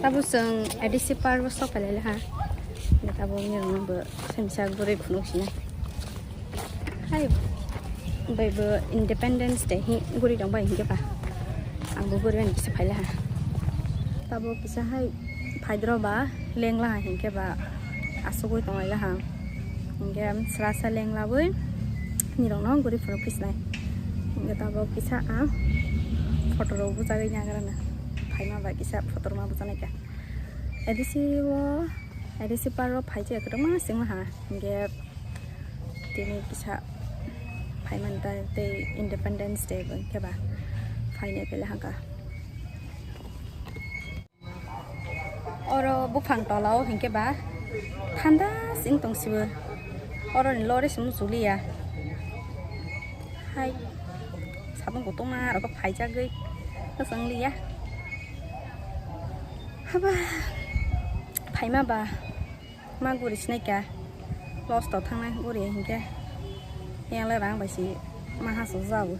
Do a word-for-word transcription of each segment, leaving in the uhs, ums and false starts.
Tabuk chwng A D C park o sok phailai ha. Tabuk nirok no bo samisa guri phunuk sinai. Hai bai bo Independence Day hi guri dong bai hinkhe ba. Ang bo guri ani kisa phailai ha. Tabuk kisa hai phaidro ba lengla ha hinkhe ba asugui tonglaila ha. Hinkhe sra sa lenglawi nirok no guri phunuk phisnai. Hinkhe tabuk kisa ang photo rok bujagwi nagra na. Phaima bai kisa photo rok ma bujanai kha. A D C o, A D C park o phai je kwbangma singma ha. Hinkhe tini kisa phaimani ta tei Independence Day bo hinkhe ba phainai pele hangka. Oro buphang tola o hinkhe ba thanda sing tong sibo. Oro ni lore se muchuk liya. Hai sabung kutung ma rok phaijagwi kwchang liya. Haba phaima ba ma guri sinai kha loss to thangnai guri hinkhe yang le rang bai si ma hasu jabo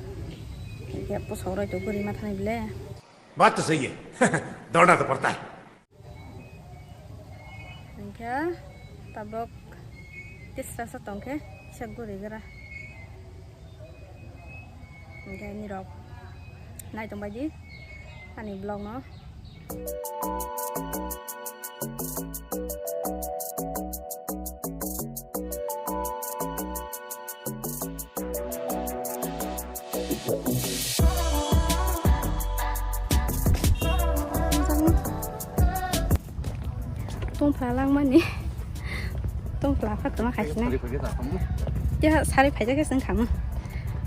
hinkhe pusok roi to guri ma thanai bile. बात तो सही है। दौड़ना तो पड़ता है। Hinkhe tabuk tisra sa tongkhe kisa guri gra. Hinkhe nirok nai tongbai di ani vlog no. Tongphla langmani. Tongphla kha tongma khaisina. Sari phai khe tongma. Tei sari phai khe seng khamu.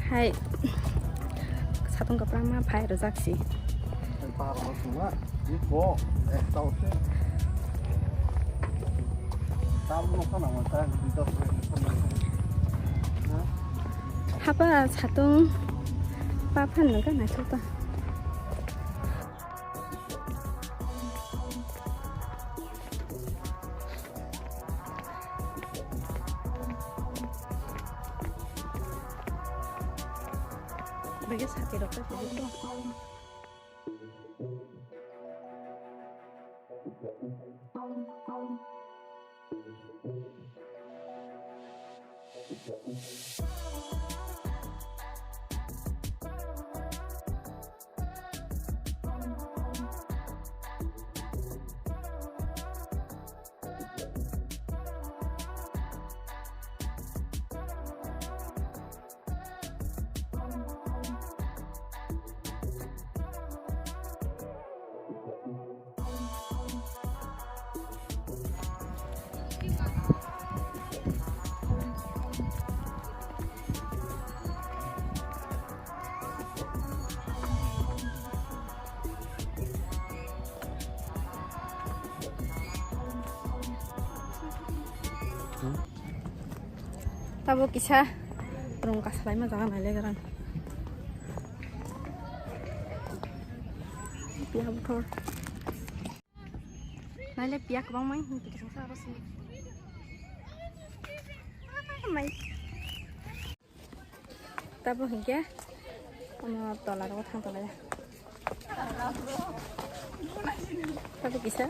Hai. Satung kapra ma phai rojak si. Hapa satung pa phan nang ka naithok ta. Bagi sati rok ta. Tabuk kisa rong kasalaima jaga nailegrang. Piya buthor. Naile piya kwbang mai, hwn kisa sa aro si. Mai. Tabuk hinkhe omo tola rogo thang tonglaijak. Tabuk kisa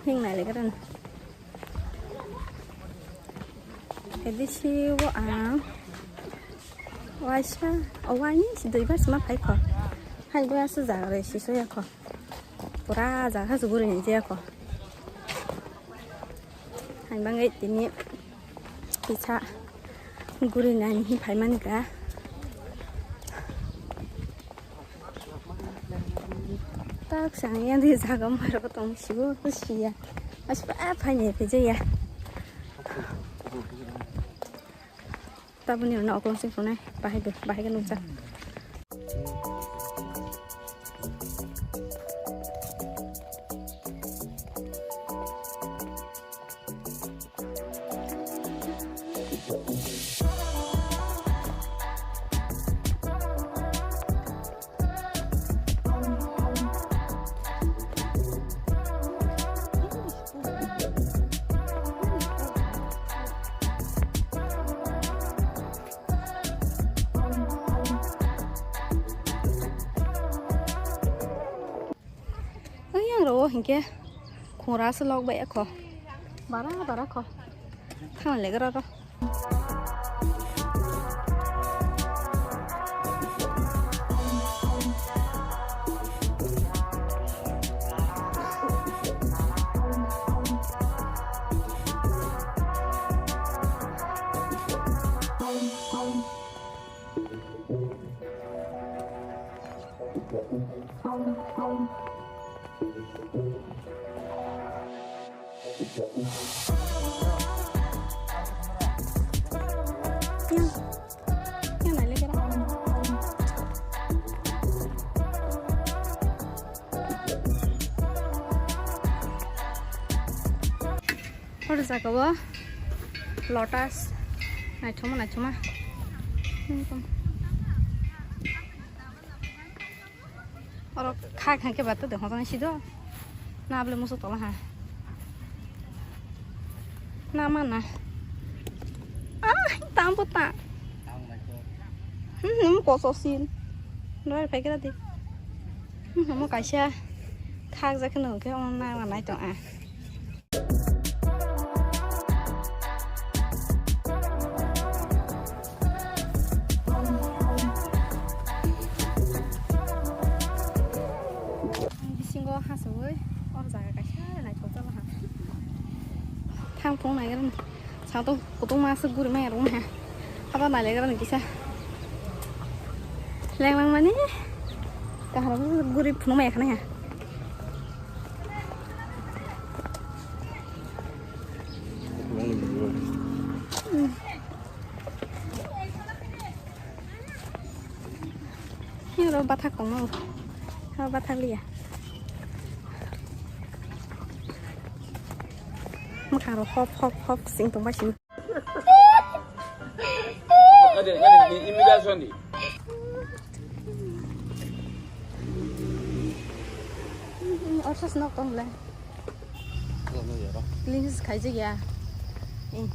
hing nailegrano. Edisi o ang waisa o waini si duibar sima phaikho. Hai bo aswk jaga rwi sisoyakho. Pura jaga se guri ni jaya kho. Hai bangwi tini kisa guri nani hin phai mani ka. Tak sang yang di jaga mai rok tong sibo ko siya. Mas pa phai ni phai jaya. Tabuni rwna okolong sing tongnai, bahai bo, bahai khe nukjak. O hinkhe khungra se lok bai kho. Bara bara kho. Thang le gra ro. Oro jaga o lotus naithoma naithoma. Oro kha kha khe bato de hojani sido. Na ble musu tola ha. Na mana. Ah, tambo ta. Hmm, nung koso sin. Doi phai kira di. Hmm, nung kaisa khak jak nung ke on na na nai tong a. Bisingo hasawi oro jaga kaisa naithok jala ha. Thang thung nai ran. Sato kutung ma aswk guri maya rung ha. Abo nai le ran kisa. Leng lang mani. Kahar guri phunu maya khana ha. Oro bathak tongo. Ha bathak liya. Mwkhang rok hop hop hop sing tong bai sini. Ade, ade, ni imigrasyon di. Orsa nok tong le. Please, khaijak ya. Eh.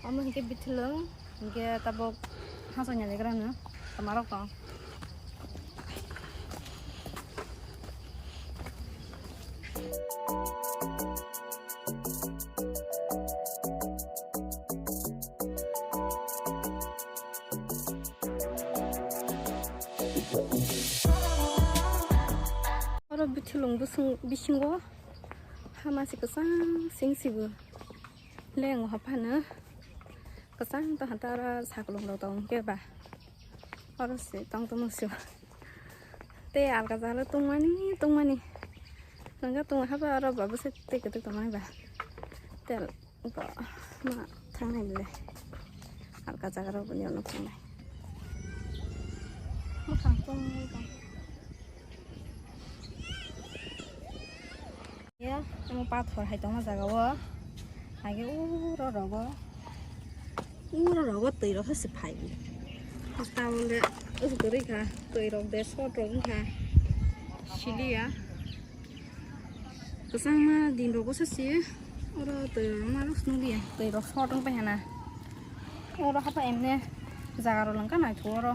Omo hinkhe bithilwng, hinkhe tabuk hachal nailagrano tama rok tong. Oro bithilwng bwswng bisingo ha masi kwchang sing sibo. Leng hop phano kwchang tong hanta oro saklong rok tong khe ba oro se tong tong si tei alka jalo tongmani tongmani nangkha tong haba oro ba bwswk tei kwtwk tongmani ba tel ko ma thangnai le alka jaga rok bini ono thangnai. Mwkhang tong tong. Ya, omo pathor hai tongma jaga o. Hage uro rogo. Uro rogo twi rok se phai. Tamole usu kwrwi kha. Twi rok de short rok wngkha. Siliya. Kwchangma din rogo se si. Oro twi rok ma rok nukliya. Twi rok short wngpai hana. Oro hapa emne jaga rok langkha naithu oro.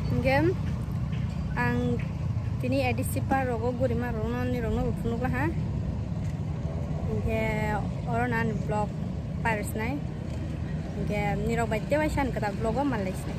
Hinkhe ang tini A D C park rogo gurima rokno nirokno bo phunukla ha. Hinkhe oro nani vlog pairwsnai. Hinkhe nirok bai tei waisa ani kwtal vlog o manlaisinai.